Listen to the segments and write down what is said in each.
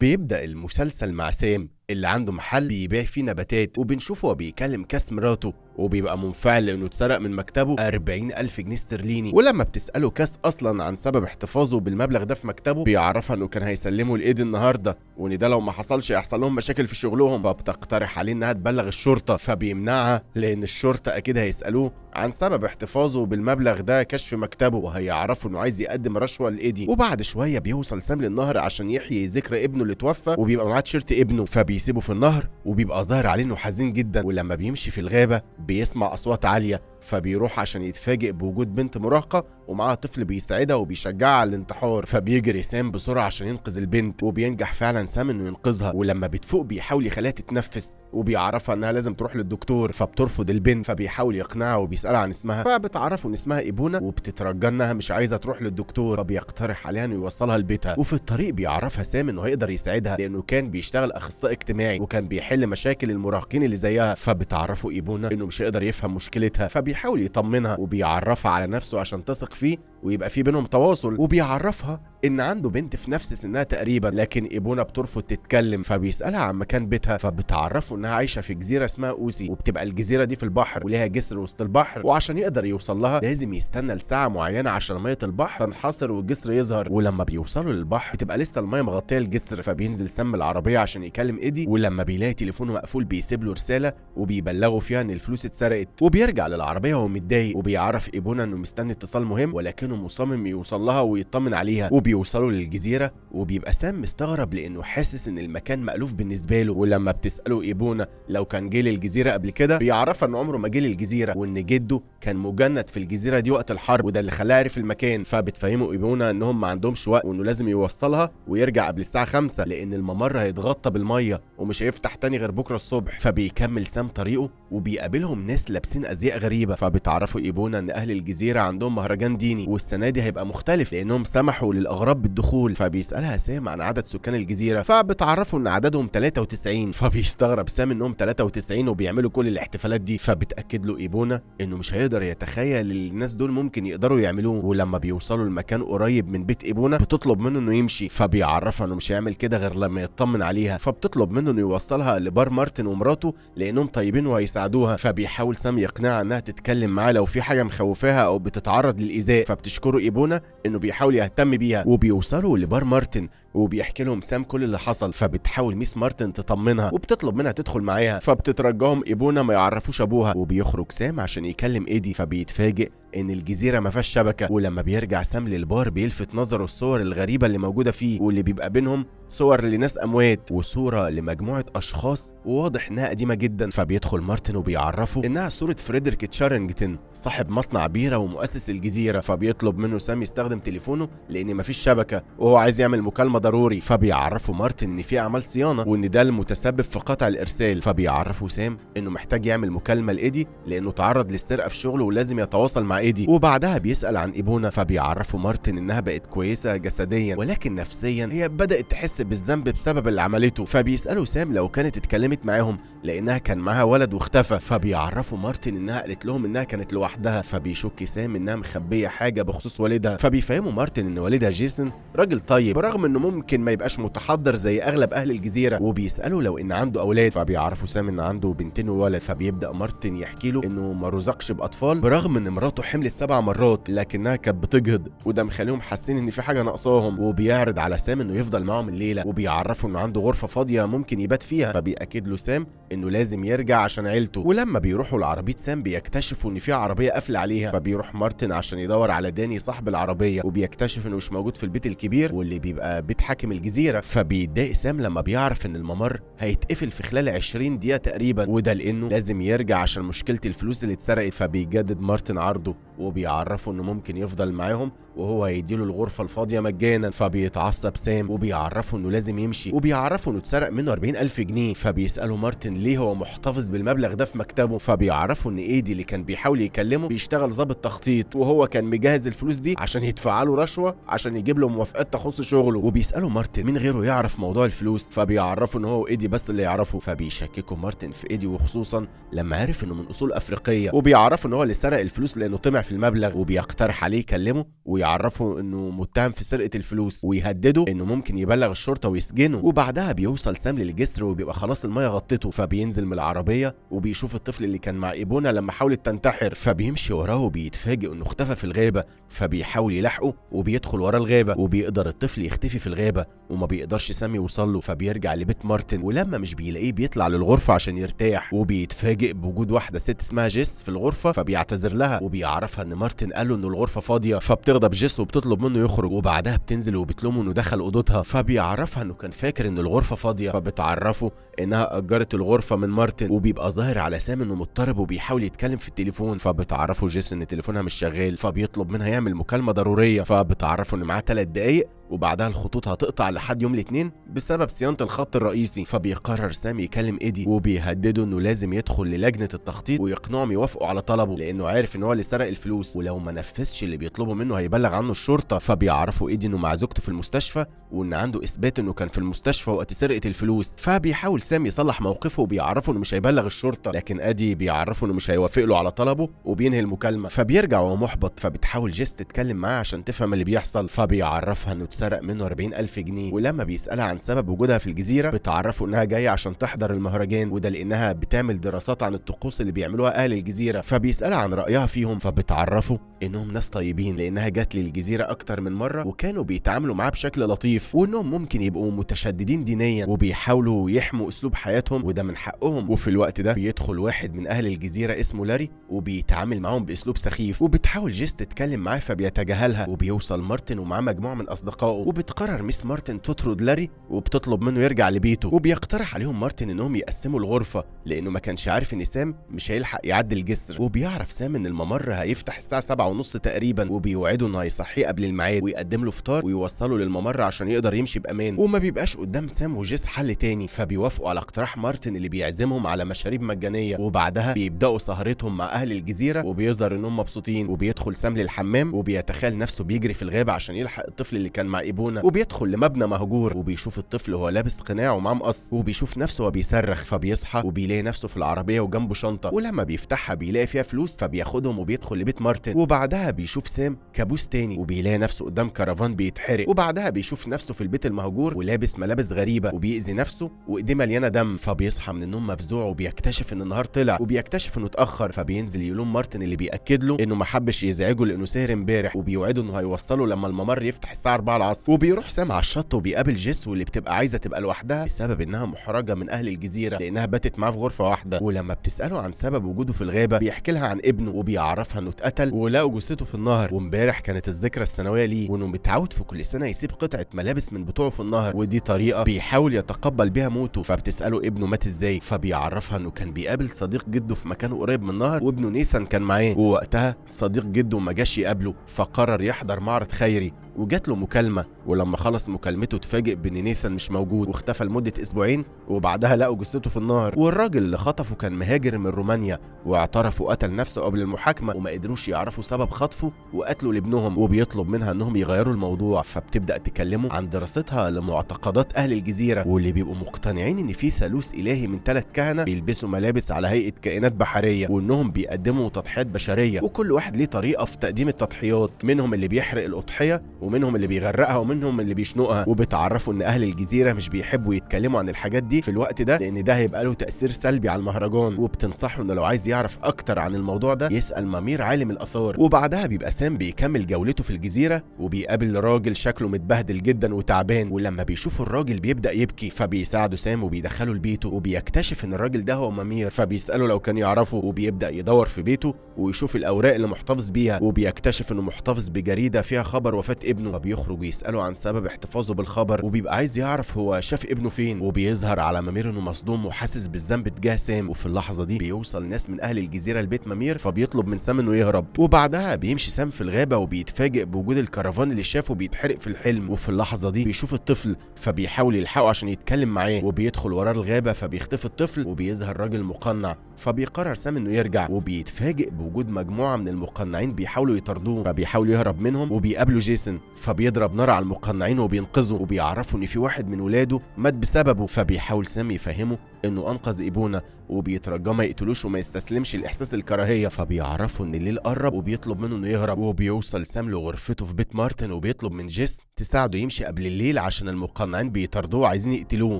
بيبدأ المسلسل مع سام اللي عنده محل بيبيع فيه نباتات، وبنشوفه وبيكلم كاس مراته وبيبقى منفعل لانه اتسرق من مكتبه 40 ألف جنيه استرليني. ولما بتسأله كاس اصلا عن سبب احتفاظه بالمبلغ ده في مكتبه بيعرفها انه كان هيسلمه لايدي النهارده، وان ده لو ما حصلش هيحصل لهم مشاكل في شغلهم. فبتقترح عليه انها تبلغ الشرطة، فبيمنعها لان الشرطة اكيد هيسألوه عن سبب احتفاظه بالمبلغ ده كشف مكتبه، وهيعرفوا انه عايز يقدم رشوة لايدي. وبعد شوية بيوصل سام للنهر عشان يحيي ذكرى ابنه اللي توفى، وبيبقى معاه تيشيرت ابنه، فبيسيبه في النهر وبيبقى ظاهر عليه انه حزين جدا. ولما بيمشي في الغابة بيسمع اصوات عالية، فبيروح عشان يتفاجئ بوجود بنت مراهقة ومعاها طفل بيساعدها وبيشجعها على الانتحار. فبيجري سام بسرعة عشان ينقذ البنت، وبينجح فعلا سام انه ينقذها. ولما بتفوق بيحاول يخليها تتنفس وبيعرفها انها لازم تروح للدكتور، فبترفض البنت، فبيحاول يقنعها وبيسالها عن اسمها، فبتعرفه ان اسمها ايبونا، وبتترجى انها مش عايزه تروح للدكتور، فبيقترح عليها انه يوصلها لبيتها. وفي الطريق بيعرفها سام انه هيقدر يساعدها لانه كان بيشتغل اخصائي اجتماعي وكان بيحل مشاكل المراهقين اللي زيها. فبتعرفه ايبونا انه مش هيقدر يفهم مشكلتها، فبيحاول يطمنها وبيعرفها على نفسه عشان تثق فيه ويبقى في بينهم تواصل، وبيعرفها ان عنده بنت في نفس سنها تقريبا، لكن ايبونا بترفض تتكلم. فبيسالها عن مكان بيتها، فبتعرفه انها عايشه في جزيرة اسمها اوسي، وبتبقى الجزيرة دي في البحر وليها جسر وسط البحر، وعشان يقدر يوصل لها لازم يستنى لساعة معينة عشان مية البحر تنحصر والجسر يظهر. ولما بيوصلوا للبحر بتبقى لسه المية مغطيه الجسر، فبينزل سام العربية عشان يكلم ايدي، ولما بيلاقي تليفونه مقفول بيسيب له رسالة وبيبلغه فيها ان الفلوس اتسرقت، وبيرجع للعربية وهو متضايق، وبيعرف ايبونا انه مستني اتصال مهم ولكنه مصمم يوصل لها ويطمن عليها. وبيوصلوا للجزيرة وبيبقى سام مستغرب لانه حاسس ان المكان مألوف بالنسبة له. ولما بتساله ايبونا لو كان جه للجزيرة قبل كده بيعرفها ان عمره ما جه للجزيرة، وان جده كان مجند في الجزيرة دي وقت الحرب وده اللي خلاه يعرف المكان. فبتفهمه ايبونا انهم ما عندهمش وقت وانه لازم يوصلها ويرجع قبل الساعة 5 لان الممر هيتغطى بالمية ومش هيفتح تاني غير بكره الصبح. فبيكمل سام طريقه وبيقابلهم ناس لابسين ازياء غريبة، فبتعرفوا ايبونا ان اهل الجزيرة عندهم مهرجان ديني والسنة دي هيبقى مختلف لانهم سمحوا للاغراب بالدخول. فبيسالها سام عن عدد سكان الجزيرة، فبتعرفوا ان عددهم 93، فبيستغرب سام انهم 93 وبيعملوا كل الاحتفالات دي. فبتاكد له ايبونا انه مش هيقدر يتخيل اللي الناس دول ممكن يقدروا يعملوه. ولما بيوصلوا لمكان قريب من بيت ايبونا بتطلب منه انه يمشي، فبيعرفها انه مش هيعمل كده غير لما يطمن عليها، فبتطلب منه انه يوصلها لبار مارتن ومراته لانهم طيبين وهيساعدوها. فبيحاول سام يقنعها انها تتكلم معاه لو في حاجة مخوفاها او بتتعرض للايذاء، فبتشكره ايبونا انه بيحاول يهتم بيها. وبيوصلوا لبار مارتن وبيحكي لهم سام كل اللي حصل، فبتحاول ميس مارتن تطمنها وبتطلب منها تدخل معاها، فبتترجاهم ايبونا ما يعرفوش ابوها. وبيخرج سام عشان يكلم ايدي، فبيتفاجئ ان الجزيرة ما فيهاش شبكة. ولما بيرجع سام للبار بيلفت نظره الصور الغريبة اللي موجودة فيه، واللي بيبقى بينهم صور لناس اموات وصوره لمجموعة اشخاص وواضح انها قديمة جدا. فبيدخل مارتن وبيعرفه انها صوره فريدريك تشارنجتون صاحب مصنع بيره ومؤسس الجزيرة، فبيطلب منه سام يستخدم تليفونه لان مفيش شبكة وهو عايز يعمل مكالمة ضروري. فبيعرفه مارتن ان في اعمال صيانة وان ده المتسبب في قطع الارسال، فبيعرفه سام انه محتاج يعمل مكالمة لايدي لانه تعرض للسرقه في شغله ولازم يتواصل مع ايدي. وبعدها بيسال عن ايبونا، فبيعرفه مارتن انها بقت كويسة جسديا ولكن نفسيا هي بدات تحس بالذنب بسبب اللي عملته. فبيسالوا سام لو كانت اتكلمت معاهم لانها كان معاها ولد واختفى، فبيعرفوا مارتن انها قالت لهم انها كانت لوحدها، فبيشك سام انها مخبيه حاجة بخصوص والدها. فبيفهموا مارتن ان والدها جيسون راجل طيب برغم انه ممكن ما يبقاش متحضر زي اغلب اهل الجزيرة، وبيسالوا لو ان عنده اولاد، فبيعرفوا سام ان عنده بنتين وولد. فبيبدا مارتن يحكي له انه ما رزقش باطفال برغم ان مراته حملت 7 مرات لكنها كانت بتجهض، وده مخليهم حاسين ان في حاجة ناقصاهم. وبيعرض على سام انه يفضل معاهم الليلة، وبيعرفوا انه عنده غرفة فاضية ممكن يبات فيها، فبيأكد له سام انه لازم يرجع عشان عيلته. ولما بيروحوا لعربيه سام بيكتشفوا ان في عربية قافله عليها، فبيروح مارتن عشان يدور على داني صاحب العربية، وبيكتشف انه مش موجود في البيت الكبير واللي بيبقى بيت حاكم الجزيرة. فبيتضايق سام لما بيعرف ان الممر هيتقفل في خلال 20 دقيقة تقريبا، وده لانه لازم يرجع عشان مشكلة الفلوس اللي اتسرقت. فبيجدد مارتن عرضه وبيعرفه انه ممكن يفضل معاهم وهو هيديله الغرفة الفاضيه مجانا. فبيتعصب سام وبيعرفه انه لازم يمشي، وبيعرفه انه اتسرق منه 40,000 جنيه. فبيساله مارتن ليه هو محتفظ بالمبلغ ده في مكتبه، فبيعرفه ان ايدي اللي كان بيحاول يكلمه بيشتغل ضابط تخطيط، وهو كان مجهز الفلوس دي عشان يدفع له رشوة عشان يجيب له موافقات تخص شغله. وبيساله فبيسالوا مارتن مين غيره يعرف موضوع الفلوس، فبيعرفوا ان هو وايدي بس اللي يعرفوا. فبيشككوا مارتن في ايدي، وخصوصا لما عرف انه من اصول افريقية، وبيعرفوا ان هو اللي سرق الفلوس لانه طمع في المبلغ، وبيقترح عليه يكلمه ويعرفه انه متهم في سرقه الفلوس، ويهدده انه ممكن يبلغ الشرطة ويسجنه. وبعدها بيوصل سام للجسر وبيبقى خلاص المية غطته، فبينزل من العربية وبيشوف الطفل اللي كان مع ايبونا لما حاولت تنتحر، فبيمشي وراه وبيتفاجئ انه اختفى في الغابة، فبيحاول يلاحقه وبيدخل ورا الغابة، وبيقدر الطفل يختفي في الغابة وما بيقدرش سام يوصل له، فبيرجع لبيت مارتن، ولما مش بيلاقيه بيطلع للغرفة عشان يرتاح، وبيتفاجئ بوجود واحدة ست اسمها جيس في الغرفة، فبيعتذر لها وبيعرفها ان مارتن قال له ان الغرفة فاضية، فبتغضب جيس وبتطلب منه يخرج، وبعدها بتنزل وبتلومه انه دخل اوضتها، فبيعرفها انه كان فاكر ان الغرفة فاضية، فبتعرفه انها اجرت الغرفة من مارتن، وبيبقى ظاهر على سام انه مضطرب وبيحاول يتكلم في التليفون، فبتعرفه جيس ان تليفونها مش شغال، فبيطلب منها يعمل مكالمة ضرورية، فبتعرفه ان معاه 3 دقايق وبعدها الخطوط هتقطع لحد يوم الاثنين بسبب صيانة الخط الرئيسي. فبيقرر سام يكلم ايدي وبيهدده انه لازم يدخل للجنة التخطيط ويقنعهم يوافقوا على طلبه، لانه عارف ان هو اللي سرق الفلوس، ولو ما نفذش اللي بيطلبه منه هيبلغ عنه الشرطة. فبيعرفوا ايدي انه مع زوجته في المستشفى وان عنده اثبات انه كان في المستشفى وقت سرقه الفلوس، فبيحاول سام يصلح موقفه وبيعرفه انه مش هيبلغ الشرطة، لكن ادي بيعرفه انه مش هيوافق له على طلبه وبينهي المكالمة. فبيرجع وهو محبط، فبتحاول جيس تتكلم معاه عشان تفهم اللي بيحصل، فبيعرفها انه اتسرق منه 40,000 جنيه، ولما بيسألها عن سبب وجودها في الجزيرة بتعرفه انها جاية عشان تحضر المهرجان، وده لانها بتعمل دراسات عن الطقوس اللي بيعملوها اهل الجزيرة، فبيسألها عن رأيها فيهم، فبتعرفه انهم ناس طيبين لانها جت للجزيرة اكتر من مرة وكانوا بيتعاملوا معاه بشكل لطيف، وانهم ممكن يبقوا متشددين دينيا وبيحاولوا يحموا اسلوب حياتهم وده من حقهم. وفي الوقت ده بيدخل واحد من اهل الجزيرة اسمه لاري وبيتعامل معاهم باسلوب سخيف، وبتحاول جيس تتكلم معاه فبيتجاهلها، وبيوصل مارتن ومعاه مجموعة من اصدقائه، وبتقرر ميس مارتن تطرد لاري وبتطلب منه يرجع لبيته، وبيقترح عليهم مارتن انهم يقسموا الغرفة لانه ما كانش عارف ان سام مش هيلحق يعدي الجسر. وبيعرف سام ان الممر هيفتح الساعة 7:30 تقريبا، وبيوعده انه هيصحيه قبل الميعاد ويقدم له فطار ويوصله للممر عشان يقدر يمشي بامان. وما بيبقاش قدام سام وجيس حل تاني، فبيوافقوا على اقتراح مارتن اللي بيعزمهم على مشاريب مجانية، وبعدها بيبداوا سهرتهم مع اهل الجزيرة وبيظهر انهم مبسوطين. وبيدخل سام للحمام وبيتخيل نفسه بيجري في الغابة عشان يلحق الطفل اللي كان مع ايبونا، وبيدخل لمبنى مهجور وبيشوف الطفل وهو لابس قناع ومعاه مقص، وبيشوف نفسه وهو بيصرخ، فبيصحى وبيلاقي نفسه في العربية وجنبه شنطه، ولما بيفتحها بيلاقي فيها فلوس فبياخدهم وبيدخل لبيت مارتن. وبعدها بيشوف سام كابوس تاني وبيلاقي نفسه قدام كرفان بيتحرق، وبعدها بيشوف نفسه في البيت المهجور ولابس ملابس غريبة وبيأذي نفسه وايديه مليانة دم، فبيصحى من النوم مفزوع وبيكتشف ان النهار طلع وبيكتشف انه اتاخر، فبينزل يلوم مارتن اللي بيأكد له انه ما حبش يزعجه لانه سهر امبارح، وبيوعده انه هيوصله لما الممر يفتح الساعة 4 العصر. وبيروح سام على الشط وبيقابل جيس واللي بتبقى عايزه تبقى لوحدها بسبب انها محرجه من اهل الجزيرة لانها باتت معاه في غرفة واحدة، ولما بتساله عن سبب وجوده في الغابة بيحكي لها عن ابنه وبيعرفها انه اتقتل ولقوا جثته في النهر، وامبارح كانت الذكرى السنوية ليه، وانه متعود في كل سنة يسيب قطعه ملابس من بتوعه في النهر، ودي طريقه بيحاول يتقبل بيها موته. فبتساله ابنه مات ازاي، فبيعرفها انه كان بيقابل صديق جده في مكان قريب من النهر وابنه نيسان كان معاه، ووقتها صديق جده ما جاش يقابله فقرر يحضر معرض خيري، وجات له مكالمة، ولما خلص مكالمته اتفاجئ بان نيسان مش موجود واختفى لمدة اسبوعين، وبعدها لقوا جثته في النهر، والراجل اللي خطفه كان مهاجر من رومانيا واعترف وقتل نفسه قبل المحاكمة وما قدروش يعرفوا سبب خطفه وقتله لابنهم. وبيطلب منها انهم يغيروا الموضوع، فبتبدا تكلمه عن دراستها لمعتقدات اهل الجزيرة واللي بيبقوا مقتنعين ان في ثالوث الهي من 3 كهنة بيلبسوا ملابس على هيئة كائنات بحرية، وانهم بيقدموا تضحيات بشرية، وكل واحد ليه طريقه في تقديم التضحيات، منهم اللي بيحرق الاضحية ومنهم اللي بيغرقها ومنهم اللي بيشنقها. وبتعرفوا ان اهل الجزيرة مش بيحبوا يتكلموا عن الحاجات دي في الوقت ده لان ده هيبقى له تاثير سلبي على المهرجان، وبتنصحه انه لو عايز يعرف اكتر عن الموضوع ده يسال مامير عالم الاثار. وبعدها بيبقى سام بيكمل جولته في الجزيرة وبيقابل راجل شكله متبهدل جدا وتعبان، ولما بيشوف الراجل بيبدا يبكي، فبيساعده سام وبيدخله لبيته، وبيكتشف ان الراجل ده هو مامير، فبيساله لو كان يعرفه، وبيبدا يدور في بيته ويشوف الاوراق اللي محتفظ بيها، وبيكتشف انه محتفظ بجريدة فيها خبر وفاه ابنه، فبيخرج يساله عن سبب احتفاظه بالخبر، وبيبقى عايز يعرف هو شاف ابنه فين، وبيظهر على مامير انه مصدوم وحاسس بالذنب تجاه سام. وفي اللحظة دي بيوصل ناس من اهل الجزيرة لبيت مامير، فبيطلب من سام انه يهرب. وبعدها بيمشي سام في الغابة وبيتفاجئ بوجود الكرفان اللي شافه بيتحرق في الحلم، وفي اللحظة دي بيشوف الطفل فبيحاول يلحقه عشان يتكلم معاه، وبيدخل وراه الغابة فبيختفي الطفل وبيظهر راجل مقنع، فبيقرر سام انه يرجع، وبيتفاجئ بوجود مجموعة من المقنعين بيحاولوا يطاردوه، فبيحاول يهرب منهم وبيقابلوا جيسون. فبيضرب نار على المقنعين وبينقذه، وبيعرفوا ان في واحد من ولاده مات بسببه. فبيحاول سام يفهمه انه انقذ ايبونا، وبيترجاه ما يقتلوش وما يستسلمش لاحساس الكراهية. فبيعرفوا ان الليل قرب وبيطلب منه انه يهرب. وبيوصل سام لغرفته في بيت مارتن، وبيطلب من جيس تساعده يمشي قبل الليل عشان المقنعين بيطاردوه وعايزين يقتلوه.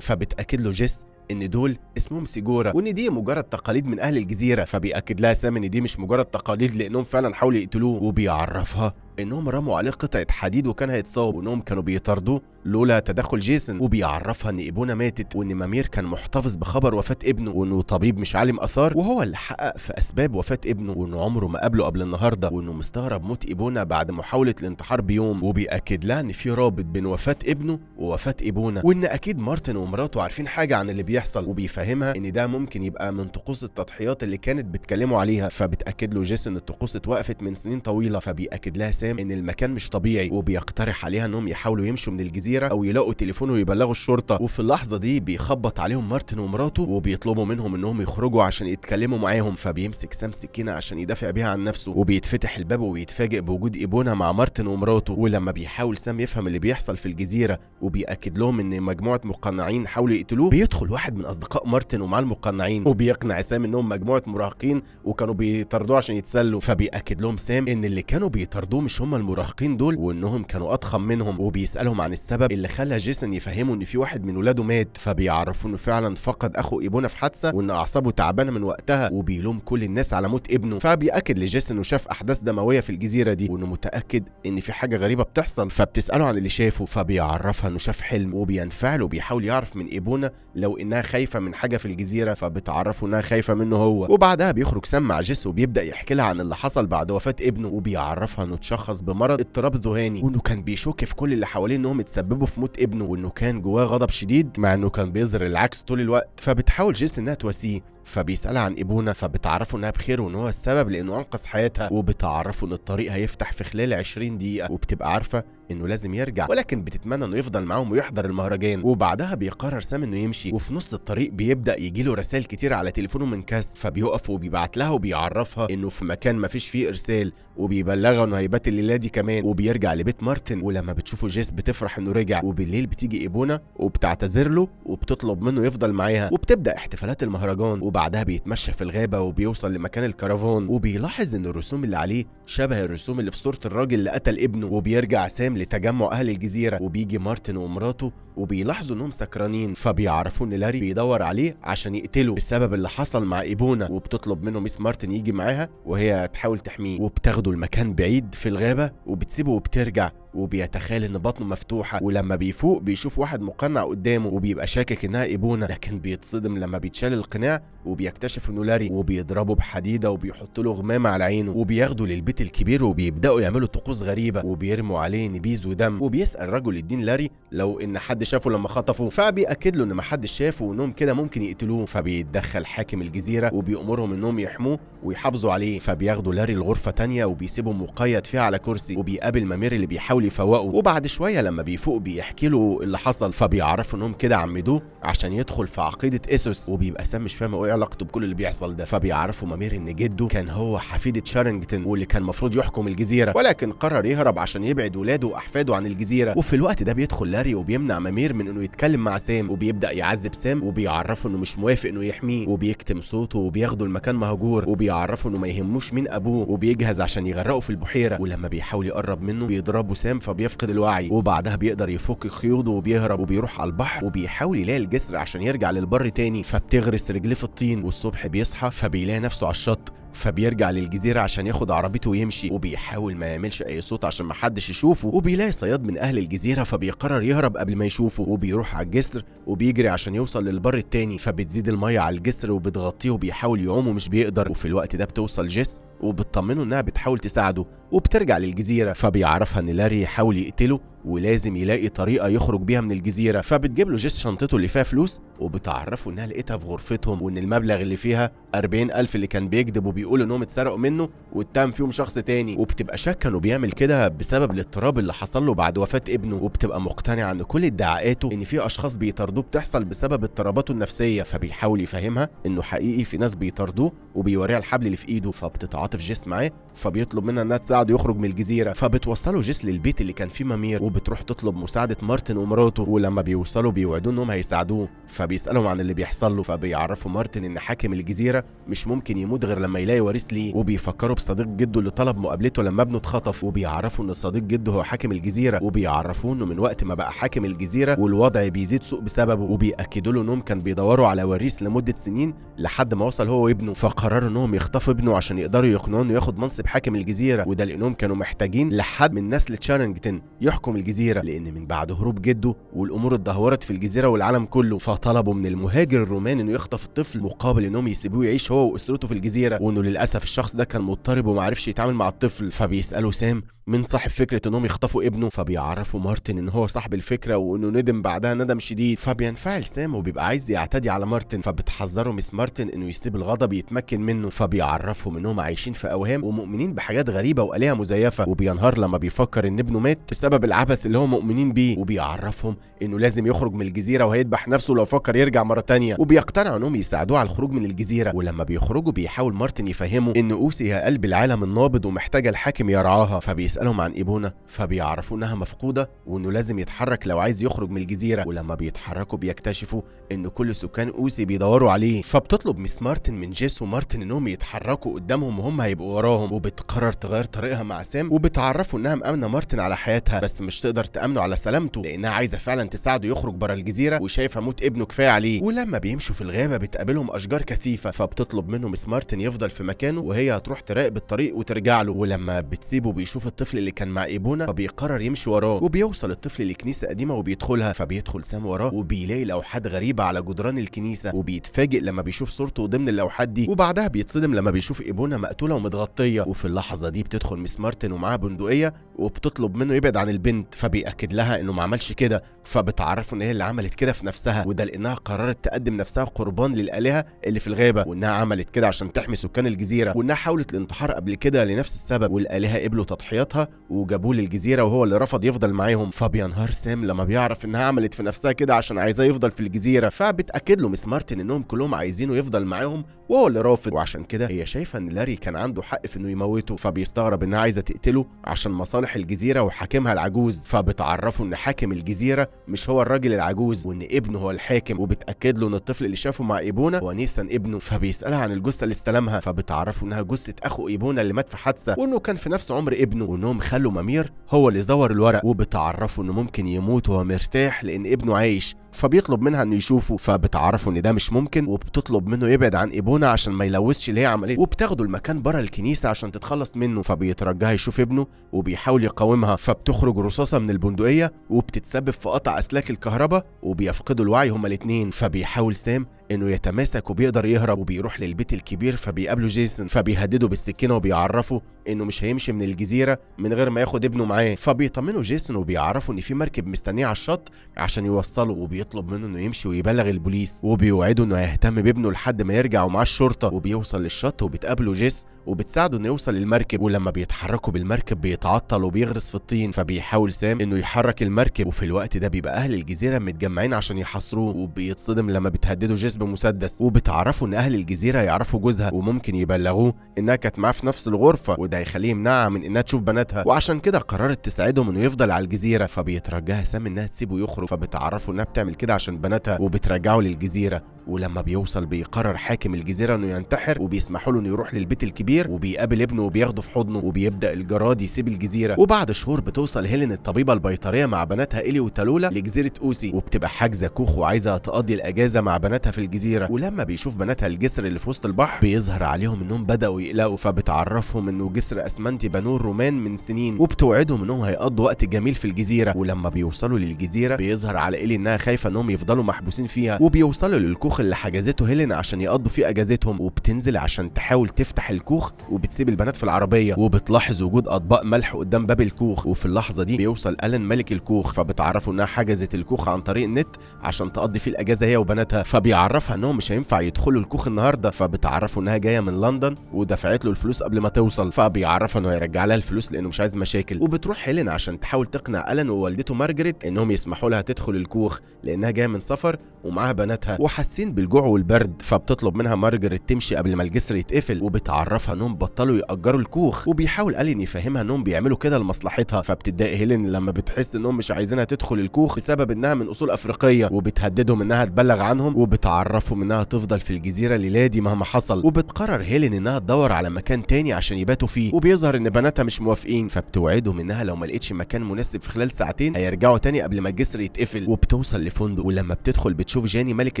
فبتاكد له جيس ان دول اسمهم سيجورا، وان دي مجرد تقاليد من اهل الجزيرة. فبيأكد لها سام ان دي مش مجرد تقاليد لانهم فعلا حاولوا يقتلوه، وبيعرفها انهم رموا عليه قطعه حديد وكان هيتصاب، وانهم كانوا بيطاردوه لولا تدخل جيسون. وبيعرفها ان ايبونا ماتت، وان مامير كان محتفظ بخبر وفاه ابنه، وانه طبيب مش عالم اثار وهو اللي حقق في اسباب وفاه ابنه، وانه عمره ما قابله قبل النهارده، وانه مستغرب موت ايبونا بعد محاولة الانتحار بيوم. وبيأكد لها ان في رابط بين وفاه ابنه ووفاه ايبونا، وان اكيد مارتن ومراته عارفين حاجة عن اللي بيحصل، وبيفهمها ان ده ممكن يبقى من طقوس التضحيات اللي كانت بتكلموا عليها. فبتأكد له جيسون ان الطقوس اتوقفت من سنين طويلة. فبيأكد لها سام ان المكان مش طبيعي، وبيقترح عليها انهم يحاولوا يمشوا من الجزيرة او يلاقوا تليفونه ويبلغوا الشرطة. وفي اللحظة دي بيخبط عليهم مارتن ومراته، وبيطلبوا منهم انهم يخرجوا عشان يتكلموا معاهم. فبيمسك سام سكينة عشان يدافع بيها عن نفسه، وبيتفتح الباب وبيتفاجئ بوجود ايبونا مع مارتن ومراته. ولما بيحاول سام يفهم اللي بيحصل في الجزيرة وبيأكد لهم ان مجموعة مقنعين حاولوا يقتلوه، بيدخل واحد من اصدقاء مارتن ومع المقنعين، وبيقنع سام انهم مجموعة مراهقين وكانوا بيطاردوه عشان يتسلوا. فبيأكد لهم سام ان اللي كانوا بيطاردوه مش هم المراهقين دول، وانهم كانوا اضخم منهم، وبيسالهم عن السبب اللي خلى جيسون يفهمه ان في واحد من ولاده مات. فبيعرفوا انه فعلا فقد اخو ايبونا في حادثه، وان اعصابه تعبانة من وقتها، وبيلوم كل الناس على موت ابنه. فبيأكد لجيسون انه شاف احداث دموية في الجزيرة دي، وانه متاكد ان في حاجة غريبة بتحصل. فبتساله عن اللي شافه، فبيعرفها انه شاف حلم، وبينفعل وبيحاول يعرف من ايبونا لو انها خايفة من حاجة في الجزيرة، فبتعرفه انها خايفة منه هو. وبعدها بيخرج سام مع جيس وبيبدا يحكي لها عن اللي حصل بعد وفاه ابنه، وبيعرفها انه اتشخص بمرض اضطراب ذهاني، وانه كان بيشك في كل اللي حواليه انهم اتسببوا في موت ابنه، وانه كان جواه غضب شديد مع انه كان بيظهر العكس طول الوقت. فبتحاول جيس انها تواسيه، فبيسألها عن ايبونا، فبتعرفه انها بخير وان هو السبب لانه انقذ حياتها، وبتعرفه ان الطريق هيفتح في خلال 20 دقيقة، وبتبقى عارفة انه لازم يرجع، ولكن بتتمنى انه يفضل معاهم ويحضر المهرجان. وبعدها بيقرر سام انه يمشي، وفي نص الطريق بيبدأ يجيله رسائل كتير على تليفونه من كاس، فبيقف وبيبعت لها وبيعرفها انه في مكان مفيش فيه ارسال، وبيبلغها انه هيبات الليلة دي كمان. وبيرجع لبيت مارتن، ولما بتشوفه جيس بتفرح انه رجع. وبالليل بتيجي ايبونا وبتعتذر له وبتطلب منه يفضل معاها، وبتبدأ احتفالات المهرجان. وبعدها بيتمشى في الغابة وبيوصل لمكان الكرفان، وبيلاحظ ان الرسوم اللي عليه شبه الرسوم اللي في صورة الراجل اللي قتل ابنه. وبيرجع سام لتجمع اهل الجزيرة، وبيجي مارتن ومراته وبيلاحظوا انهم سكرانين، فبيعرفوا ان لاري بيدور عليه عشان يقتله بسبب اللي حصل مع ايبونا، وبتطلب منه ميس مارتن يجي معاها وهي تحاول تحميه. وبتاخده المكان بعيد في الغابة وبتسيبه وبترجع، وبيتخيل ان بطنه مفتوحة، ولما بيفوق بيشوف واحد مقنع قدامه وبيبقى شاكك انها ايبونا، لكن بيتصدم لما بيتشال القناع وبيكتشف انه لاري، وبيضربه بحديدة وبيحط له غمامه على عينه، وبياخده للبيت الكبير وبيبداوا يعملوا طقوس غريبة، وبيرموا عليه نبيذ ودم. وبيسال رجل الدين لاري لو ان حد شافه لما خطفه، فبيأكد له ان ما حدش شافه وانهم كده ممكن يقتلوه. فبيتدخل حاكم الجزيرة وبيأمرهم انهم يحموه ويحافظوا عليه. فبياخدوا لاري لغرفة تانية وبيسيبه مقيد فيها على كرسي، وبيقابل مامير اللي بيحاول يفوقه. وبعد شوية لما بيفوق بيحكي له اللي حصل، فبيعرفوا انهم كده عمدوه عشان يدخل في عقيدة اسوس، وبيبقى سام مش فاهم ايه علاقته بكل اللي بيحصل ده. فبيعرفوا مامير ان جده كان هو حفيده شارينجتون واللي كان المفروض يحكم الجزيرة، ولكن قرر يهرب عشان يبعد ولاده واحفاده عن الجزيرة. وفي الوقت ده بيدخل لاري وبيمنع مامير من انه يتكلم مع سام، وبيبدا يعذب سام وبيعرفه انه مش موافق انه يحميه، وبيكتم صوته وبياخده المكان مهجور، وبيعرفه انه ما يهموش مين ابوه، وبيجهز عشان يغرقه في البحيرة. ولما بيحاول يقرب منه بيضربه سام فبيفقد الوعي، وبعدها بيقدر يفك خيوطه وبيهرب وبيروح على البحر، وبيحاول يلاقي الجسر عشان يرجع للبر تاني، فبتغرس رجليه في الطين. والصبح بيصحى فبيلاقي نفسه على الشط، فبيرجع للجزيرة عشان ياخد عربيته ويمشي، وبيحاول ما يعملش اي صوت عشان ما حدش يشوفه. وبيلاقي صياد من اهل الجزيرة فبيقرر يهرب قبل ما يشوفه، وبيروح على الجسر وبيجري عشان يوصل للبر التاني، فبتزيد المية على الجسر وبتغطيه وبيحاول يعوم ومش بيقدر. وفي الوقت ده بتوصل جيس وبتطمنه انها بتحاول تساعده، وبترجع للجزيرة، فبيعرفها ان لاري يحاول يقتله ولازم يلاقي طريقه يخرج بيها من الجزيرة. فبتجيب له جيس شنطته اللي فيها فلوس، وبتعرفه انها لقيتها في غرفتهم، وان المبلغ اللي فيها 40,000 اللي كان بيكذب وبيقول انهم اتسرقوا منه واتهم فيهم شخص تاني. وبتبقى شاكه انه بيعمل كده بسبب الاضطراب اللي حصل له بعد وفاه ابنه، وبتبقى مقتنعة ان كل ادعاءاته ان في اشخاص بيطاردوه بتحصل بسبب اضطراباته النفسية. فبيحاول يفهمها انه حقيقي في ناس بيطاردوه، وبيوريها الحبل اللي في ايده، فبتتعاطف جيس معاه، فبيطلب منها انها تساعده تساعده يخرج من الجزيرة. فبتوصله جيس للبيت اللي كان فيه مامير، وبتروح تطلب مساعدة مارتن ومراته، ولما بيوصلوا بيوعدوه انهم هيساعدوه. فبيسالهم عن اللي بيحصل له، فبيعرفوا مارتن ان حاكم الجزيرة مش ممكن يموت غير لما يلاقي وريث ليه، وبيفكروا بصديق جده اللي طلب مقابلته لما ابنه اتخطف، وبيعرفوا ان صديق جده هو حاكم الجزيرة، وبيعرفوه انه من وقت ما بقى حاكم الجزيرة والوضع بيزيد سوء بسببه، وبيأكدوا له انهم كان بيدوروا على وريث لمدة سنين لحد ما وصل هو وابنه، فقرروا انهم يخطفوا ابنه عشان يقدروا يقنعوه انه ياخد منصب حاكم الجزيرة، وده لانهم كانوا محتاجين لحد من نسل تشارينجتون يحكم الجزيرة، لان من بعد هروب جده والامور اتدهورت في الجزيرة والعالم كله. فطلبوا من المهاجر الروماني انه يخطف الطفل مقابل انهم يسيبوه يعيش هو واسرته في الجزيرة، وانه للاسف الشخص ده كان مضطرب ومعرفش يتعامل مع الطفل. فبيسالوا سام مين صاحب فكرة انهم يخطفوا ابنه، فبيعرفوا مارتن ان هو صاحب الفكرة وانه ندم بعدها ندم شديد. فبينفعل سام وبيبقى عايز يعتدي على مارتن، فبتحذره ميس مارتن انه يسيب الغضب يتمكن منه. فبيعرفهم انهم عايشين في اوهام ومؤمنين بحاجات غريبة والهه مزيفة، وبينهار لما بيفكر ان ابنه مات بسبب العبث اللي هم مؤمنين بيه، وبيعرفهم انه لازم يخرج من الجزيرة وهيذبح نفسه لو فكر يرجع مرة تانية، وبيقتنعوا انهم يساعدوه على الخروج من الجزيرة. ولما بيخرجوا بيحاول مارتن يفهمه ان اوسي هي قلب العالم النابض ومحتاجة الحاكم يرعاها. فبيسالهم عن ايبونا، فبيعرفوا انها مفقودة وانه لازم يتحرك لو عايز يخرج من الجزيرة. ولما بيتحركوا بيكتشفوا ان كل سكان اوسي بيدوروا عليه. فبتطلب ميس مارتن من جيس ومارتن انهم يتحركوا قدامهم وهم هيبقوا وراهم، وبتقرر تغير طريقها مع سام، وبتعرفوا انها مأمنه مارتن على حياتها بس مش تقدر تأمنه على سلامته لانها عايزه فعلا تساعده يخرج بره الجزيرة وشايفه موت ابنه كفاية عليه. ولما بيمشوا في الغابة بتقابلهم اشجار كثيفة، فبتطلب منه ميس مارتن يفضل في مكانه وهي هتروح تراقب الطريق وترجع له. ولما بتسيبه بيشوف الطفل اللي كان مع ايبونا فبيقرر يمشي وراه، وبيوصل الطفل لكنيسة قديمة وبيدخلها. فبيدخل سام وراه وبيلاقي لوحات غريبة على جدران الكنيسة، وبيتفاجئ لما بيشوف صورته ضمن اللوحات دي، وبعدها بيتصدم لما بيشوف ايبونا مقتوله ومتغطيه. وفي اللحظة دي بتدخل ميس مارتن ومعاها بندقية وبتطلب منه يبعد عن البنت، فبيأكد لها انه ما عملش كده، فبتعرفه ان هي اللي عملت كده في نفسها، وده لانها قررت تقدم نفسها قربان للآلهة اللي في الغابة، وانها عملت كده عشان تحمي سكان الجزيرة، وانها حاولت الانتحار قبل كده لنفس السبب، والآلهة قبلوا تضحياتها وجابوه للجزيرة وهو اللي رفض يفضل معاهم. فبينهار سام لما بيعرف انها عملت في نفسها كده عشان عايزاه يفضل في الجزيرة، فبتأكد له ميس مارتن انهم كلهم عايزينه يفضل معاهم وهو اللي رافض، وعشان كده هي شايفه ان لاري كان عنده حق في انه يموته. فبيستغرب انها عايزه تقتله عشان مصالح الجزيرة وحاكمها العجوز، فبتعرفه ان حاكم الجزيرة مش هو الراجل العجوز وان ابنه هو الحاكم، وبتاكد له ان الطفل اللي شافه مع ايبونا هو نيسان ابنه. فبيسالها عن الجثة اللي استلمها، فبتعرفه انها جثة اخو ايبونا اللي مات في حادثه وانه كان في نفس عمر ابنه، وانهم خلوا مامير هو اللي زور الورق، وبتعرفه انه ممكن يموت وهو مرتاح لان ابنه عايش. فبيطلب منها انه يشوفه، فبتعرفه ان ده مش ممكن، وبتطلب منه يبعد عن ايبونا عشان ما يلوثش اللي هي عملته، وبتاخده المكان بره الكنيسة عشان تتخلص منه. فبيترجاها يشوف ابنه وبيحاول يقاومها، فبتخرج رصاصة من البندقية وبتتسبب في قطع اسلاك الكهرباء وبيفقدوا الوعي هما الاثنين. فبيحاول سام انه يتماسك وبيقدر يهرب، وبيروح للبيت الكبير فبيقابله جيسون، فبيهدده بالسكينة وبيعرفه انه مش هيمشي من الجزيرة من غير ما ياخد ابنه معاه. فبيطمنه جيسون وبيعرفه ان في مركب مستنيه على الشط عشان يوصله، وبيطلب منه انه يمشي ويبلغ البوليس، وبيوعده انه هيهتم بابنه لحد ما يرجع ومعاه الشرطة. وبيوصل للشط وبتقابله جيس وبتساعده انه يوصل للمركب، ولما بيتحركوا بالمركب بيتعطل وبيغرس في الطين. فبيحاول سام انه يحرك المركب، وفي الوقت ده بيبقى اهل الجزيرة متجمعين عشان يحاصروه، وبيتصدم لما بتهدده جيس بمسدس، وبتعرفوا ان اهل الجزيرة يعرفوا جوزها وممكن يبلغوه انها كانت معاه في نفس الغرفة، وده هيخليه يمنعها من انها تشوف بناتها، وعشان كده قررت تساعدهم انه يفضل على الجزيرة. فبيترجاها سام انها تسيبه يخرج، فبتعرفوا انها بتعمل كده عشان بناتها، وبترجعه للجزيرة. ولما بيوصل بيقرر حاكم الجزيرة انه ينتحر، وبيسمحوا له انه يروح للبيت الكبير، وبيقابل ابنه وبياخده في حضنه، وبيبدا الجراد يسيب الجزيرة. وبعد شهور بتوصل هيلين الطبيبة البيطريه مع بناتها إلي وتالولا لجزيرة اوسي، وبتبقى حاجزه كوخ وعايزه تقضي الاجازة مع بناتها في الجزيرة. ولما بيشوف بناتها الجسر اللي في وسط البحر بيظهر عليهم انهم بداوا يقلقوا، فبتعرفهم انه جسر اسمنتي بنوه الرومان من سنين، وبتوعدهم انهم هيقضوا وقت جميل في الجزيرة. ولما بيوصلوا للجزيرة بيظهر على إلي انها خايفة انهم يفضلوا محبوسين فيها، وبيوصلوا للكوخ اللي حجزته هيلين عشان يقضوا فيه اجازتهم، وبتنزل عشان تحاول تفتح الكوخ وبتسيب البنات في العربية، وبتلاحظ وجود اطباق ملح قدام باب الكوخ. وفي اللحظة دي بيوصل ألان ملك الكوخ، فبتعرفوا انها حجزت الكوخ عن طريق النت عشان تقضي فيه الاجازة هي وبناتها، فبيعرفها انهم مش هينفع يدخلوا الكوخ النهارده، فبتعرفوا انها جاية من لندن ودفعت له الفلوس قبل ما توصل، فبيعرفها انه هيرجع لها الفلوس لانه مش عايز مشاكل. وبتروح هيلين عشان تحاول تقنع ألان ووالدته مارجريت انهم يسمحوا لها تدخل الكوخ لانها جاية من سفر ومعاها بناتها، وحاسين وحاسين بالجوع والبرد. فبتطلب منها مارجريت تمشي قبل ما الجسر يتقفل، وبتعرفها انهم بطلوا يأجروا الكوخ، وبيحاول ألين يفهمها انهم بيعملوا كده لمصلحتها. فبتتضايق هيلين لما بتحس انهم مش عايزينها تدخل الكوخ بسبب انها من اصول افريقية، وبتهددهم انها تبلغ عنهم، وبتعرفهم انها تفضل في الجزيرة الليلة دي مهما حصل. وبتقرر هيلين انها تدور على مكان تاني عشان يباتوا فيه، وبيظهر ان بناتها مش موافقين، فبتوعدهم انها لو ما لقيتش مكان مناسب في خلال ساعتين هيرجعوا تاني قبل ما الجسر يتقفل. وبتوصل لفندق، ولما بتدخل بتشوف جاني ملك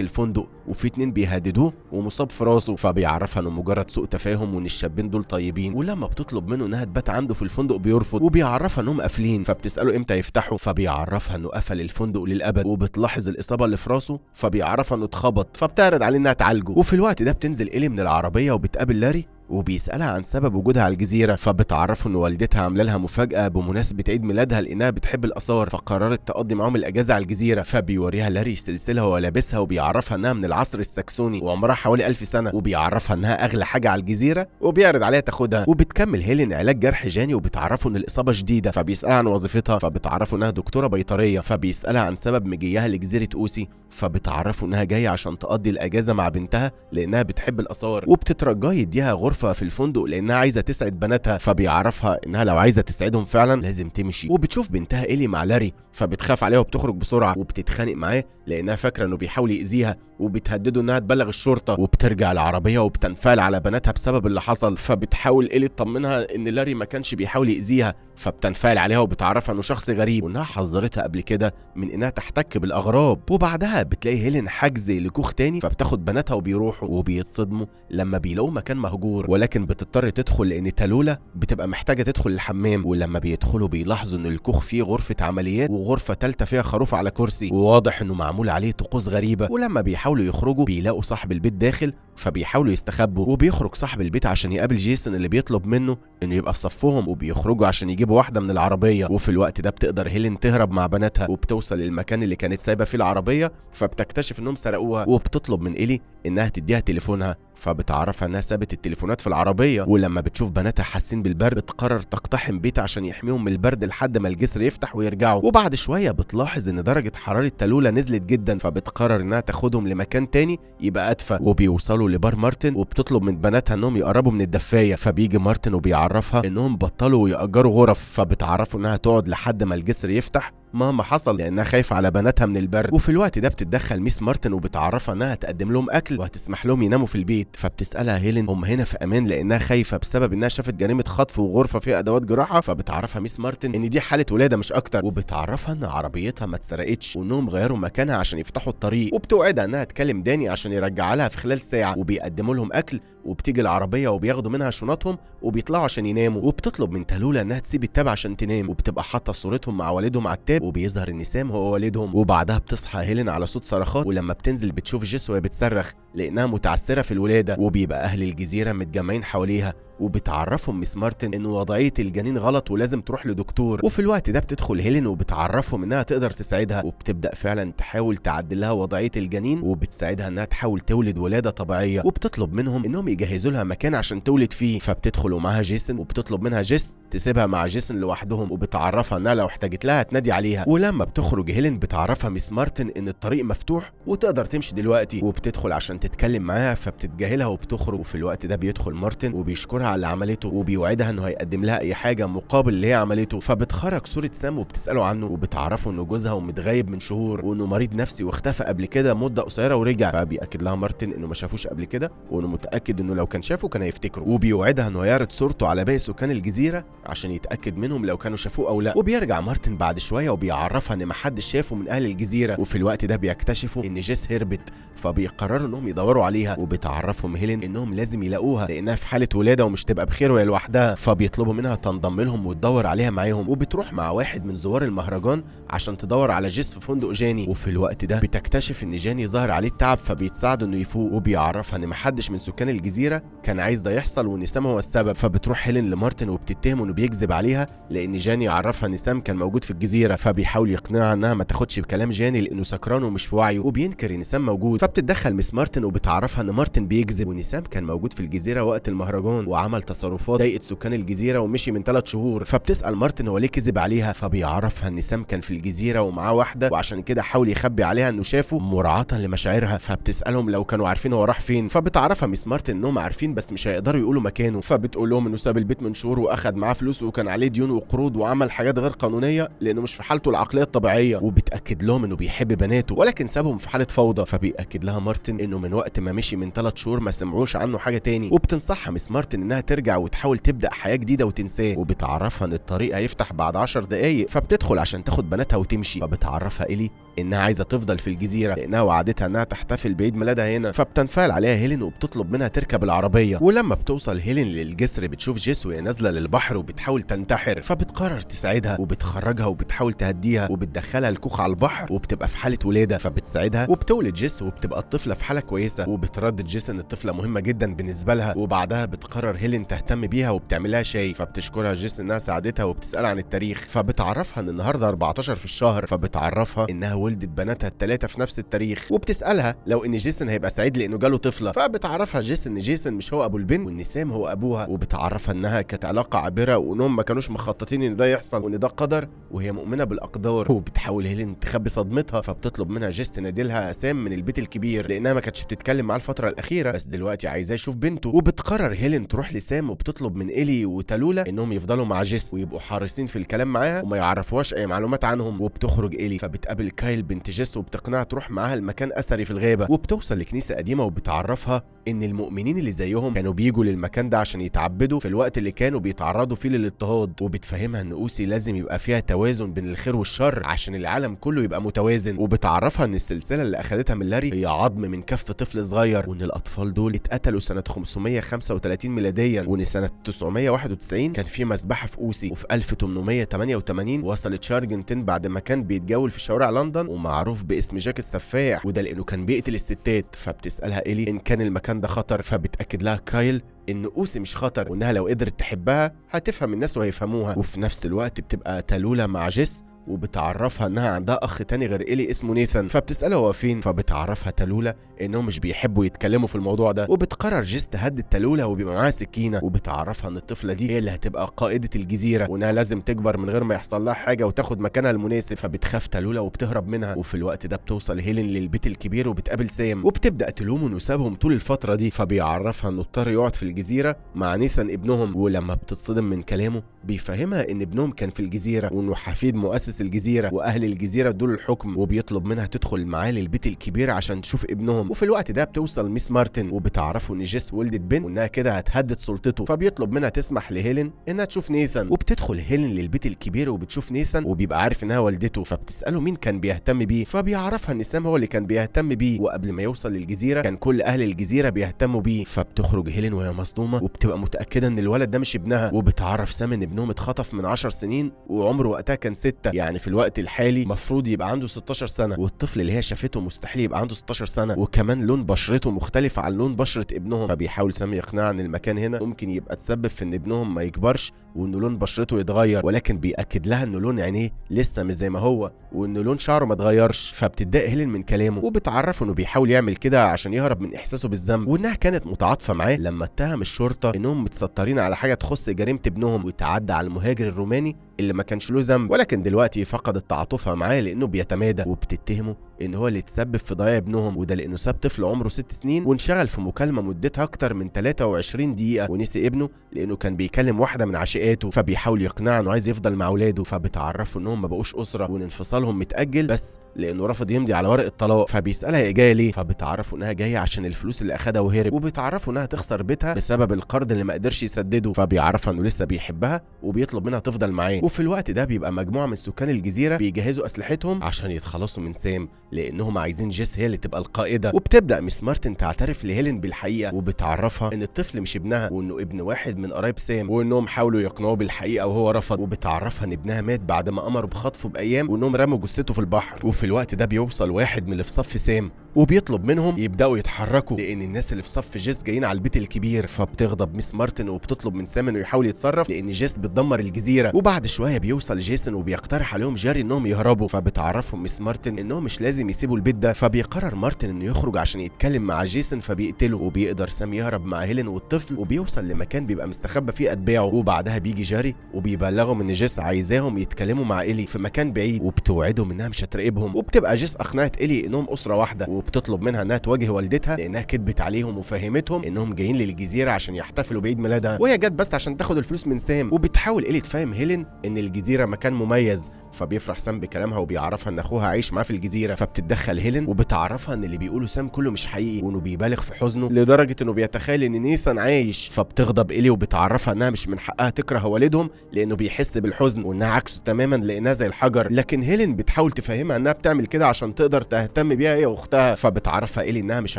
الفندق وفي 2 بيهددوه ومصاب في راسه، فبيعرفها انه مجرد سوء تفاهم وان الشابين دول طيبين. ولما بتطلب منه انها تبات عنده في الفندق بيرفض، وبيعرفها انهم قافلين، فبتساله امتى يفتحوا، فبيعرفها انه قفل الفندق للابد. وبتلاحظ الاصابة اللي في راسه، فبيعرفها انه اتخبط، فبتعرض عليه انها تعالجه. وفي الوقت ده بتنزل إيلي من العربية وبتقابل لاري وبيسألها عن سبب وجودها على الجزيرة، فبتعرفه ان والدتها عامله لها مفاجأة بمناسبة عيد ميلادها لانها بتحب الآثار، فقررت تقضي معاهم الأجازة على الجزيرة. فبيوريها لاري سلسلة هو لابسها، وبيعرفها انها من العصر الساكسوني وعمرها حوالي 1000 سنة، وبيعرفها انها اغلى حاجة على الجزيرة، وبيعرض عليها تاخدها. وبتكمل هيلين علاج جرح جاني وبتعرفه ان الإصابة شديدة، فبيسألها عن وظيفتها، فبتعرفه انها دكتورة بيطرية، فبيسألها عن سبب مجيها لجزيرة أوسي، فبتعرفه انها جاية عشان تقضي الأجازة مع بنتها لانها بتحب الآثار، وبتترجاه يديها غرفة في الفندق لانها عايزه تسعد بناتها، فبيعرفها انها لو عايزه تسعدهم فعلا لازم تمشي. وبتشوف بنتها إيلي مع لاري، فبتخاف عليها وبتخرج بسرعة، وبتتخانق معاه لانها فاكره انه بيحاول يأذيها، وبتهدده انها تبلغ الشرطة. وبترجع العربية وبتنفعل على بناتها بسبب اللي حصل، فبتحاول إيلي تطمنها ان لاري ما كانش بيحاول يأذيها، فبتنفعل عليها وبتعرفها انه شخص غريب وانها حذرتها قبل كده من انها تحتك بالاغراب. وبعدها بتلاقي هيلين حجز لكوخ تاني، فبتاخد بناتها وبيروحوا، وبيتصدموا لما بيلاقوا مكان مهجور، ولكن بتضطر تدخل لان تالولا بتبقى محتاجه تدخل الحمام. ولما بيدخلوا بيلاحظوا ان الكوخ فيه غرفة عمليات وغرفه ثالثة فيها خروف على كرسي، وواضح انه معمول عليه طقوس غريبة. ولما بيحاولوا يخرجوا بيلاقوا صاحب البيت داخل، فبيحاولوا يستخبوا، وبيخرج صاحب البيت عشان يقابل جيسون اللي بيطلب منه انه يبقى في صفهم، وبيخرجوا عشان يجيبوا واحدة من العربية. وفي الوقت ده بتقدر هيلين تهرب مع بناتها، وبتوصل للمكان اللي كانت سايبه فيه العربية، فبتكتشف انهم سرقوها، وبتطلب من إيلي انها تديها تليفونها، فبتعرفها انها سابت التليفونات في العربية. ولما بتشوف بناتها حاسين بالبرد بتقرر تقتحم بيت عشان يحميهم من البرد لحد ما الجسر يفتح ويرجعوا. وبعد شوية بتلاحظ ان درجه حرارة تالولا نزلت جدا، فبتقرر انها تاخدهم لمكان تاني يبقى ادفى. وبيوصلوا لبار مارتن، وبتطلب من بناتها انهم يقربوا من الدفايه، فبيجي مارتن وبيعرفها انهم بطلوا يأجروا غرف، فبتعرفوا انها تقعد لحد ما الجسر يفتح مهما حصل لانها خايفة على بناتها من البرد. وفي الوقت ده بتتدخل ميس مارتن وبتعرفها انها هتقدم لهم اكل وهتسمح لهم يناموا في البيت. فبتسالها هيلين هم هنا في امان لانها خايفة بسبب انها شافت جريمة خطف وغرفه فيها ادوات جراحه، فبتعرفها ميس مارتن ان دي حاله ولاده مش اكتر، وبتعرفها ان عربيتها ما اتسرقتش وانهم غيروا مكانها عشان يفتحوا الطريق، وبتوعدها انها تكلم داني عشان يرجعها لها في خلال ساعة. وبيقدموا لهم اكل، وبتيجي العربية وبياخدوا منها شنطهم وبيطلعوا عشان يناموا. وبتطلب من تالولا انها تسيب ال tab عشان تنام، وبتبقى حاطه صورتهم مع والدهم على ال tab، وبيظهر ان سام هو والدهم. وبعدها بتصحى هيلين على صوت صرخات، ولما بتنزل بتشوف جيس وهي بتصرخ لانها متعثره في الولادة، وبيبقى اهل الجزيرة متجمعين حواليها، وبتعرفهم ميس مارتن ان وضعية الجنين غلط ولازم تروح لدكتور. وفي الوقت ده بتدخل هيلين وبتعرفهم انها تقدر تساعدها، وبتبدا فعلا تحاول تعدل لها وضعية الجنين، وبتساعدها انها تحاول تولد ولاده طبيعية، وبتطلب منهم انهم يجهزوا لها مكان عشان تولد فيه. فبتدخل ومعاها جيسون، وبتطلب منها جيس تسيبها مع جيسون لوحدهم، وبتعرفها انها لو احتاجت لها تنادي عليها. ولما بتخرج هيلين بتعرفها ميس مارتن ان الطريق مفتوح وتقدر تمشي دلوقتي، وبتدخل عشان تتكلم معاها فبتتجاهلها وبتخرج. وفي الوقت ده بيدخل مارتن وبيشكرها على اللي عملته، وبيوعدها انه هيقدم لها اي حاجة مقابل اللي هي عملته. فبتخرج صوره سام وبتساله عنه، وبتعرفه انه جوزها ومتغيب من شهور، وانه مريض نفسي واختفى قبل كده مده قصيرة ورجع. فبيأكد لها مارتن انه ما شافوش قبل كده، وانه متاكد انه لو كان شافه كان هيفتكره، وبيوعدها انه هيعرض صورته على باقي سكان الجزيرة عشان يتاكد منهم لو كانوا شافوه او لا. وبيرجع مارتن بعد شوية وبيعرفها ان محدش شافه من اهل الجزيرة. وفي الوقت ده بيكتشفوا ان جيس هربت، فبيقرروا انهم يدوروا عليها، وبتعرفهم هيلين انهم لازم يلاقوها لانها في حاله ولاده ومش تبقى بخير وهي لوحدها، فبيطلبوا منها تنضم لهم وتدور عليها معاهم. وبتروح مع واحد من زوار المهرجان عشان تدور على جيس في فندق جاني. وفي الوقت ده بتكتشف ان جاني ظهر عليه التعب، فبيتساعده انه يفوق، وبيعرفها ان محدش من سكان الجزيرة كان عايز ده يحصل وان سام هو السبب. فبتروح هيلين لمارتن وبتتهمه انه بيكذب عليها لان جاني عرفها ان سام كان موجود في الجزيرة، فبيحاول يقنعها انها ما تاخدش بكلام جاني لانه سكران ومش في وعيه، وبينكر ان سام موجود. فبتتدخل مس مارتن وبتعرفها ان مارتن بيكذب، وان سام كان موجود في الجزيرة وقت المهرجان وعمل تصرفات ضايقت سكان الجزيرة ومشي من 3 شهور. فبتسال مارتن هو ليه كذب عليها، فبيعرفها ان سام كان في الجزيرة ومعاه واحدة، وعشان كده حاول يخبي عليها انه شافه مراعاة لمشاعرها. فبتسالهم لو كانوا عارفين هو راح فين، فبتعرفها مس مارتن انهم عارفين بس مش هيقدروا يقولوا مكانه. فبتقول لهم انه ساب البيت من شهور واخد معاه فلوس وكان عليه ديون وقروض وعمل حاجات غير قانونية لانه مش في حالته العقلية الطبيعية، وبتاكد لهم انه بيحب بناته ولكن سابهم في حاله فوضى. فبيأكد لها مارتن انه من وقت ما مشي من 3 شهور ما سمعوش عنه حاجة تاني، وبتنصحها مس مارتن انها ترجع وتحاول تبدا حياة جديدة وتنساه، وبتعرفها ان الطريق هيفتح بعد 10 دقايق. فبتدخل عشان تاخد بناتها وتمشي، فبتعرفها إلي انها عايزه تفضل في الجزيرة لانها وعدتها انها تحتفل بعيد ميلادها هنا. فبتنفعل عليها هيلين وبتطلب منها تركب العربية. ولما بتوصل هيلين للجسر بتشوف جيس وهي نازله للبحر وبتحاول تنتحر، فبتقرر تساعدها وبتخرجها وبتحاول تهديها وبتدخلها الكوخ على البحر، وبتبقى في حاله ولاده. فبتساعدها وبتولد جيس وبتبقى الطفلة في حاله كويسة، وبتردد جيس ان الطفلة مهمة جدا بالنسبة لها. وبعدها بتقرر هيلين تهتم بيها وبتعملها شاي، فبتشكرها جيس انها ساعدتها وبتسالها عن التاريخ، فبتعرفها ان النهارده 14 في الشهر، فبتعرفها انها ولدت بناتها الثلاثة في نفس التاريخ، وبتسالها لو ان جيسون هيبقى سعيد لانه جاله طفله، فبتعرفها جيس ان جيسون مش هو ابو البنت وان سام هو ابوها، وبتعرفها انها كانت علاقة عابرة وانهم ما كانوش مخططين ان ده يحصل وان ده قدر وهي مؤمنة بالاقدار. وبتحاول هيلين تخبي صدمتها، فبتطلب منها جيس تنادي لها سام من البيت الكبير لانها ما كانتش بتتكلم معاه الفترة الاخيرة، بس دلوقتي عايزاه يشوف بنته. وبتقرر هيلين تروح لسام وبتطلب من إلي وتالولا انهم يفضلوا مع جيس ويبقوا حريصين في الكلام معاها وما يعرفوهاش اي معلومات عنهم. وبتخرج إلي فبتقابل كايل بنت جيس وبتقنعها تروح معاها لمكان اثري في الغابة، وبتوصل لكنيسة قديمة وبتعرفها ان المؤمنين اللي زيهم كانوا بيجوا للمكان ده عشان يتعبدوا في الوقت اللي كانوا بيتعرضوا فيه للاضطهاد، وبتفهمها ان اوسي لازم يبقى فيها توازن بين الخير والشر عشان العالم كله يبقى متوازن، وبتعرفها ان السلسلة اللي اخدتها من لاري هي عظم من كف طفل صغير، وان الاطفال دول اتقتلوا سنة 535 ميلاديا، وان سنة 991 كان في مذبحه في اوسي، وفي 1888 وصل تشارجنتين بعد ما كان بيتجول في شوارع لندن ومعروف باسم جاك السفاح، وده لانه كان بيقتل الستات. فبتسالها إلي ان كان المكان ده خطر، فبتاكد لها كايل ان اوسي مش خطر وانها لو قدرت تحبها هتفهم الناس وهيفهموها. وفي نفس الوقت بتبقى تالولا مع جيس وبتعرفها انها عندها اخ تاني غير إلي اسمه نيثان، فبتسالها هو فين، فبتعرفها تالولا انهم مش بيحبوا يتكلموا في الموضوع ده. وبتقرر جيس تهدد تالولا وبيبقى معاها سكينة، وبتعرفها ان الطفلة دي هي اللي هتبقى قائده الجزيرة وانها لازم تكبر من غير ما يحصل لها حاجة وتاخد مكانها المناسب. فبتخاف تالولا وبتهرب منها. وفي الوقت ده بتوصل هيلين للبيت الكبير وبتقابل سام وبتبدا تلومه انه سابهم طول الفترة دي، فبيعرفها انه اضطر يقعد في الجزيرة مع نيثان ابنهم. ولما بتتصدم من كلامه بيفهمها ان ابنهم كان في الجزيرة وانه حفيد مؤسس الجزيرة واهل الجزيرة دول الحكم، وبيطلب منها تدخل معاه للبيت الكبير عشان تشوف ابنهم. وفي الوقت ده بتوصل ميس مارتن وبتعرفه ان جيس ولدت بنت وانها كده هتهدد سلطته، فبيطلب منها تسمح لهيلين انها تشوف نيثان. وبتدخل هيلين للبيت الكبير وبتشوف نيثان وبيبقى عارف انها والدته، فبتساله مين كان بيهتم بيه، فبيعرفها ان سام هو اللي كان بيهتم بيه، وقبل ما يوصل للجزيرة كان كل اهل الجزيرة بيهتموا بيه. فبتخرج هيلين وهي مصدومة وبتبقى متاكدة ان الولد ده مش ابنها، وبتعرف سام ان ابنهم اتخطف من 10 سنين وعمره وقتها كان 6، يعني في الوقت الحالي مفروض يبقى عنده 16 سنة، والطفل اللي هي شافته مستحيل يبقى عنده 16 سنة، وكمان لون بشرته مختلف عن لون بشره ابنهم. فبيحاول سام يقنعها ان المكان هنا ممكن يبقى تسبب في ان ابنهم ما يكبرش وان لون بشرته يتغير، ولكن بيأكد لها ان لون عينيه لسه مش زي ما هو وان لون شعره ما اتغيرش. فبتتضايق هيلين من كلامه وبتعرفه انه بيحاول يعمل كده عشان يهرب من احساسه بالذنب، وانها كانت متعاطفه معاه لما اتهم الشرطة انهم متسترين على حاجة تخص جريمة ابنهم وتعدى على المهاجر الروماني اللي ما كانش له ذنب، ولكن دلوقتي فقدت تعاطفها معاه لانه بيتمادى، وبتتهمه ان هو اللي تسبب في ضياع ابنهم، وده لانه ساب طفل عمره 6 سنين وانشغل في مكالمة مدتها اكتر من 23 دقيقة ونسي ابنه لانه كان بيكلم واحدة من عشيقاته. فبيحاول يقنعه انه عايز يفضل مع اولاده، فبتعرفه انهم ما بقوش اسره وان انفصالهم متاجل بس لانه رفض يمضي على ورق الطلاق. فبيسالها هي جاية ليه، فبتعرفه انها جاية عشان الفلوس اللي اخدها وهرب، وبتعرفه انها تخسر بيتها بسبب القرض اللي ما قدرش يسدده. فبيعرفها انه لسه بيحبها وبيطلب منها تفضل معاه. وفي الوقت ده بيبقى مجموعة من سكان الجزيرة بيجهزوا اسلحتهم عشان يتخلصوا من سام لانهم عايزين جيس هي اللي تبقى القائده. وبتبدا ميس مارتن تعترف لهيلين بالحقيقة وبتعرفها ان الطفل مش ابنها وانه ابن واحد من قرايب سام، وانهم حاولوا يقنعوه بالحقيقة وهو رفض، وبتعرفها ان ابنها مات بعد ما امروا بخطفه بايام وانهم رموا جثته في البحر. وفي الوقت ده بيوصل واحد من اللي في صف سام وبيطلب منهم يبداوا يتحركوا لان الناس اللي في صف جيس جايين على البيت الكبير. فبتغضب ميس مارتن وبتطلب من سام انه يحاول يتصرف لان جيس بتدمر الجزيرة. وبعد شوية بيوصل جيسون وبيقترح عليهم جاري انهم يهربوا، فبتعرفهم ميس مارتن انهم مش لازم يسيبوا البيت ده. فبيقرر مارتن انه يخرج عشان يتكلم مع جيسون فبيقتله، وبيقدر سام يهرب مع هيلين والطفل وبيوصل لمكان بيبقى مستخبى فيه اتباعه. وبعدها بيجي جاري وبيبلغهم ان جيس عايزاهم يتكلموا مع إلي في مكان بعيد، وبتوعدهم انها مش هتراقبهم. وبتبقى جيس اقنعت إلي انهم اسره واحدة، وبتطلب منها انها تواجه والدتها لانها كدبت عليهم وفهمتهم انهم جايين للجزيرة عشان يحتفلوا بعيد ميلادها، وهي جت بس عشان تاخد الفلوس من سام. وبتحاول إلي تفهم هيلين ان الجزيرة مكان مميز، فبيفرح سام بكلامها وبيعرفها ان اخوها عايش معاه في الجزيرة. فبتتدخل هيلين وبتعرفها ان اللي بيقوله سام كله مش حقيقي، وانه بيبالغ في حزنه لدرجة انه بيتخيل ان نيسان عايش. فبتغضب إلي وبتعرفها انها مش من حقها تكره والدهم لانه بيحس بالحزن، وانها عكسه تماما لانها زي الحجر. لكن هيلين بتحاول تفهمها انها بتعمل كده عشان تقدر تهتم بيها هي واختها. فبتعرفها إلي انها مش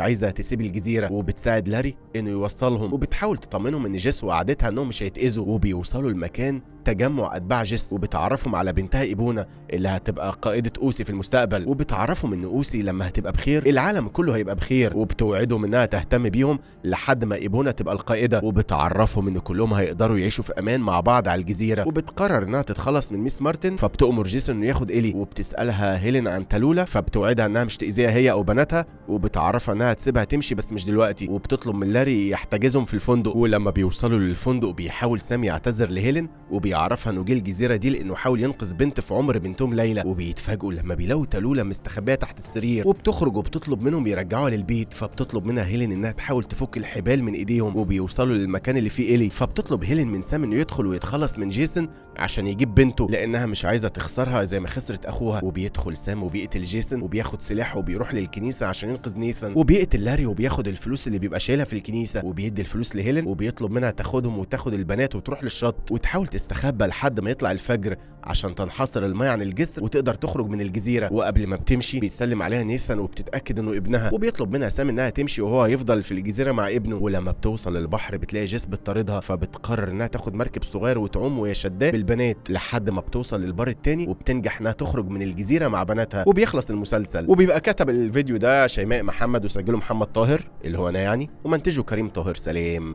عايزه تسيب الجزيرة، وبتساعد لاري انه يوصلهم، وبتحاول تطمنهم ان جيس وعدتها انهم مش هيتاذوا. وبيوصلوا المكان تجمع اتباع جيس، وبتعرفهم على بنتها ايبونا اللي هتبقى قائده اوسي في المستقبل، وبتعرفهم ان اوسي لما هتبقى بخير العالم كله هيبقى بخير، وبتوعدهم انها تهتم بيهم لحد ما ايبونا تبقى القائده، وبتعرفهم ان كلهم هيقدروا يعيشوا في امان مع بعض على الجزيرة. وبتقرر انها تتخلص من ميس مارتن، فبتؤمر جيسون انه ياخد إلي. وبتسالها هيلين عن تالولا، فبتوعدها انها مش تاذيها هي او بناتها، وبتعرفها انها تسيبها تمشي بس مش دلوقتي، وبتطلب من لاري يحتجزهم في الفندق. ولما بيوصلوا للفندق بيحاول سام يعتذر لهيلين وبيعرفها انه جه الجزيرة دي لانه حاول ينقذ بنت في عمر بنتهم ليلى. وبيتفاجئوا لما بيلاقوا تالولا مستخبيه تحت السرير، وبتخرج وبتطلب منهم يرجعوها للبيت. فبتطلب منها هيلين انها تحاول تفك الحبال من ايديهم، وبيوصلوا للمكان اللي فيه إلي. فبتطلب هيلين من سام انه يدخل ويتخلص من جيسون عشان يجيب بنته لانها مش عايزه تخسرها زي ما خسرت اخوها. وبيدخل سام وبيقتل جيسون وبياخد سلاحه وبيروح للكنيسة عشان ينقذ نيثان، وبيقتل لاري وبياخد الفلوس اللي بيبقى شايلها في الكنيسة، وبيدي الفلوس لهيلين وبيطلب منها تاخدهم وتاخد البنات وتروح للشط وتحاول تستخبى لحد ما يطلع الفجر عشان تنحصر المية عن الجسر وتقدر تخرج من الجزيرة. وقبل ما بتمشي بيسلم عليها نيثان وبتتاكد انه ابنها، وبيطلب منها سام انها تمشي وهو هيفضل في الجزيرة مع ابنه. ولما بتوصل للبحر بتلاقي جيس بتطاردها، فبتقرر انها تاخد مركب صغير وتعوم وهي شداه بالبنات لحد ما بتوصل للبر التاني، وبتنجح انها تخرج من الجزيرة مع بناتها. وبيخلص المسلسل. وبيبقى كتب الفيديو ده شيماء محمد، وسجله محمد طاهر اللي هو انا يعني، ومنتجه كريم طاهر. سلام.